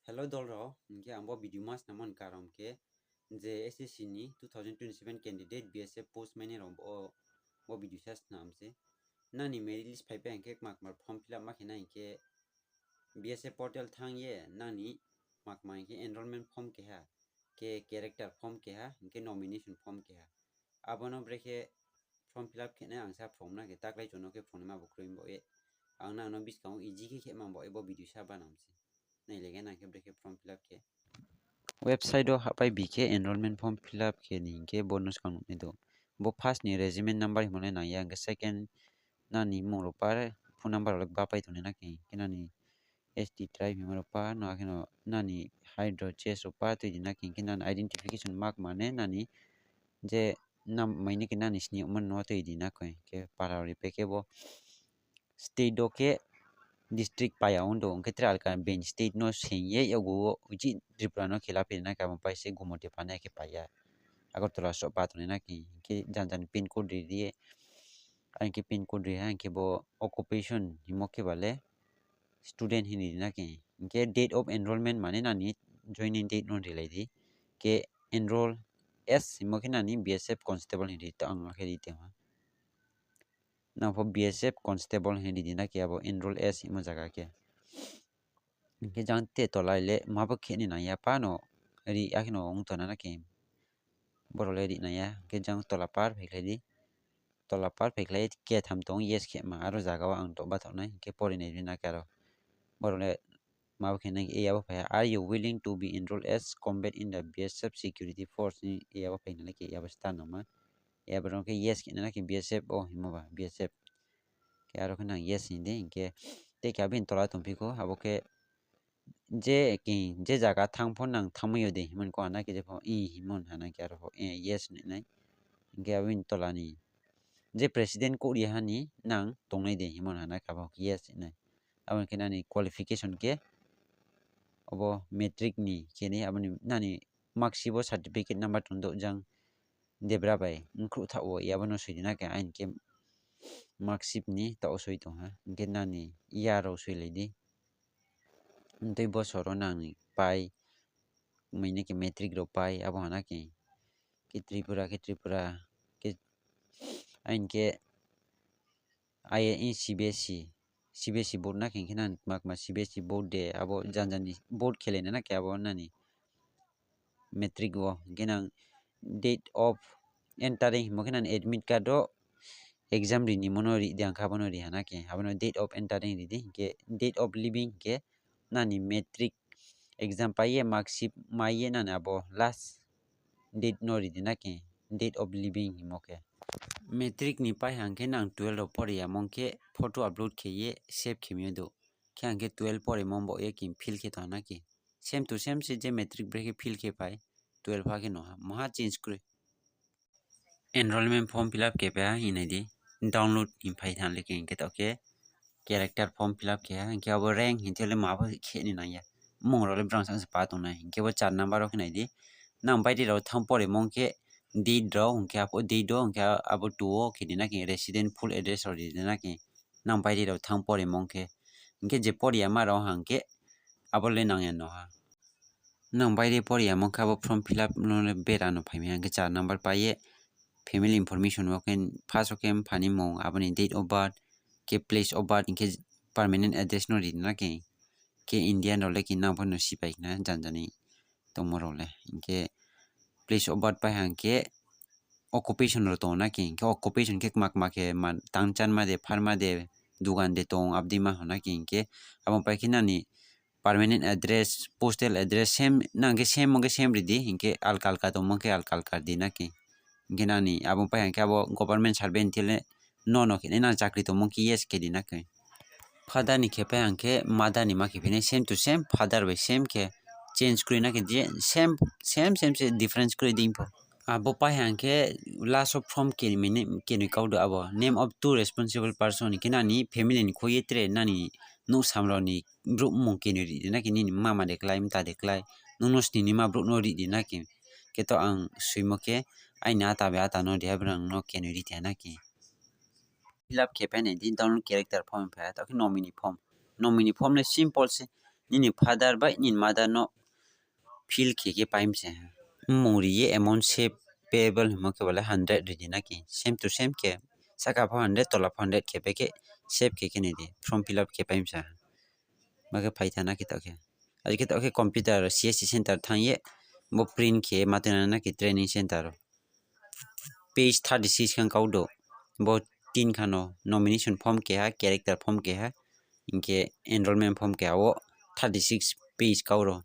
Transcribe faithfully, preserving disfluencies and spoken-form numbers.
Hello dolrok, hinkhe ang bo video ma swnamani karon khe je S S C ni two thousand twenty-seven candidate B S F post mainai rok bo, bo video sa swnam se. Nani merit list phai phai hinkhe kma kma form fill up ma khe nai hinkhe B S F portal thang ye nani kma kma hinkhe enrollment form keha, khe character form keha, hinkhe nomination form keha. Abono brekhe form fill up khenai ang sa phone na khe taklai chono khe phone ma bo kroi bo e. Ang nang no biskango easy khe khe ma bo e bo video sa banam se. Nai lege nang khe brekhe form fill up khe. Website o hapai bi khe enrollment form fill up khe ni hinkhe bo no swkang nuknai do. Bo first ni regiment number himlai nang ya, hinkhe second nani mung rok par phone number rok bapai tongnai na khe, hinkhe nani S T tribe himma rok pa no, akhe no nani height rok chest rok pa twi di na khe, hinkhe nani identification mark mane nani je nam maini khe nani sini mano twi di na khe, hinkhe para rok ri pe khe bo state o khe district paya wng do, hinkhe tere alka bench state no seng ye yago o uchi Tripura no khela phi na khe abo pai se Gumoti pana khe paya. Agartala sok pa tongnai na khe, hinkhe jang jang pin code ri di, hinkhe pin code ri ha, hinkhe bo occupation himo khe bale student hinwi ri na khe, hinkhe date of enrollment mane nani joining date no ri lai di, khe enroll as himo khe nani B S F constable hinwi ri to ang akhe ri tongma. Nang pho B S F constable hinwi ri di na khe abo enroll as himo jaga khe. Hinkhe jang te tola le ma bo khe ni nang ya pa no ri akhe no wng tona na khe. Borok le ri nang ya, hinkhe jang tola par phai khlai di. Tola par phai khlai khe tham tong yes khe ma aro jaga o ang tok bathok nai hinkhe pori nai ri na khe aro. Borok le ma bo khe nang ya, abo phai, "Are you willing to be enrolled as combat in the B S F security force?" ni ya bo phai nai khe ya bo star nang ma. Ya borok khe yes khe nai na khe B S F o himo ba B S F. Khe aro khe nang yes hin di, hinkhe tei khe abini tola tongphikho, abo khe je ki, je jaga thang pho nang thangmani de himani kok hana khe jepho i himon hana khe aro pho, eh, yes hinwi nai. Hinkhe abini tola ni je president kok ri hani nang tongnai de himon hana khe abo yes hinwi nai. Aboni khe nani qualification khe obo matric ni khe ni aboni nani marksheet bo certificate number tong do jang debra bai wngkhruh tha o, yabo no soi di na khe, aini khe marksheet ni ta o soi tong ha, hinkhe nani year rok soi lai di. Tei bosor o nang ni pai, mui ni khe matric rok pai, abo hana khe, khe Tripura khe Tripura khe, aini khe I, C B S E, C B S E board na khe, hinkhe nang kma kma C B S E board de, abo jani jani board khelaina na khe abo nani matric o, hinkhe nang date of entering himo khe nang admit card o exam rini mono ri di, ang khe abono ri hana khe, abono date of entering ri di, hinkhe date of leaving hinkhe nani matric exam pai ye marksheet mai ye nani abo last date no ri di na khe, date of leaving himo khe. Matric ni pai hang khe nang twelve rok pori ya mong khe photo upload khe ye save khe mio do. Khe hang khe twelve pori mong bo ye kin fill khe tong na khe. Same to same se je matric bre khe fill khe pai twelve ha khe no ha. Moha change kwrwi. Enrollment form fill up khe pai ha hinai di. Download hin phai than le khe hinkhe to khe character form fill up khe ha, hinkhe abo rank hinkhe le ma bo khe ni nang ya. Mung rok le brang sang se pa tong nai, hinkhe bo char number o khe nai di. Nang bai di rok thang pori mong khe date rok, hinkhe abo date o, hinkhe abo two o khe di na khe resident full address rok ri di na khe. Nang bai di rok thang pori mong khe, hinkhe je pori ya ma rok hang khe abo le nang ya no ha. Nang bai di pori ya mong khe abo form fill up no le bera no phai maya, hinkhe char number pai ye family information o khe first o khe phani mung, aboni date of birth, khe place of birth, hinkhe permanent address no ri na khe, khe Indian rok le khe nang phano sipai khna jani jani tongmo rok le. Hinkhe place of birth pai hang khe occupation rok tongo na khe, hinkhe occupation khe kma kma khe ma tang chan ma de, pharma de, dugan de tong abdi ma hona khe, hinkhe abo pai khe nani permanent address, postal address same nang khe same mong khe same ri di, hinkhe alka alka tong mong khe alka alka ri di na khe. Hinkhe nani abo pai hang khe abo government servant thele no no khe nang chakri tong mong khe yes khe di na khe. Father ni khe pai hang khe mother ni ma khe phinai same to same, father bai same khe change kwrwi na khe je same, same, same se difference kwrwi ding pho. Abo pai hang khe last of form khe mini khe ni kau do abo name of two responsible person khe nani family ni khoi ye tre nani nuk sam rok ni brouh mung khe ni ri di na khe nini mama de klai mta de klai nung no sini ni ma brouh no ri di na khe. Khe to ang swimo khe aini ata bai ata no ri ha bwrang no khe ni ri thai na khe. Fill up khe pai nai di download character form pha, to khe nominee form. Nominee form le simple se, nini father bai nini mother no fill khe khe paimse. Mmung riye amount save payable himo khe bole hundred ridi naki. Same to same khe saka pho hundred tola pho hundred khe pai khe save khe khe nidi form fill up khe paimsa. Bakhe phaitha naki tokhe. Ajikhe tokhe computer C S C center thangye bo print khe matwina naki training center o. Page thirty six khan kaudo. Bo tin khano nomination form keha, character form keha, hinkhe enrollment form keha o thirty six page kauro.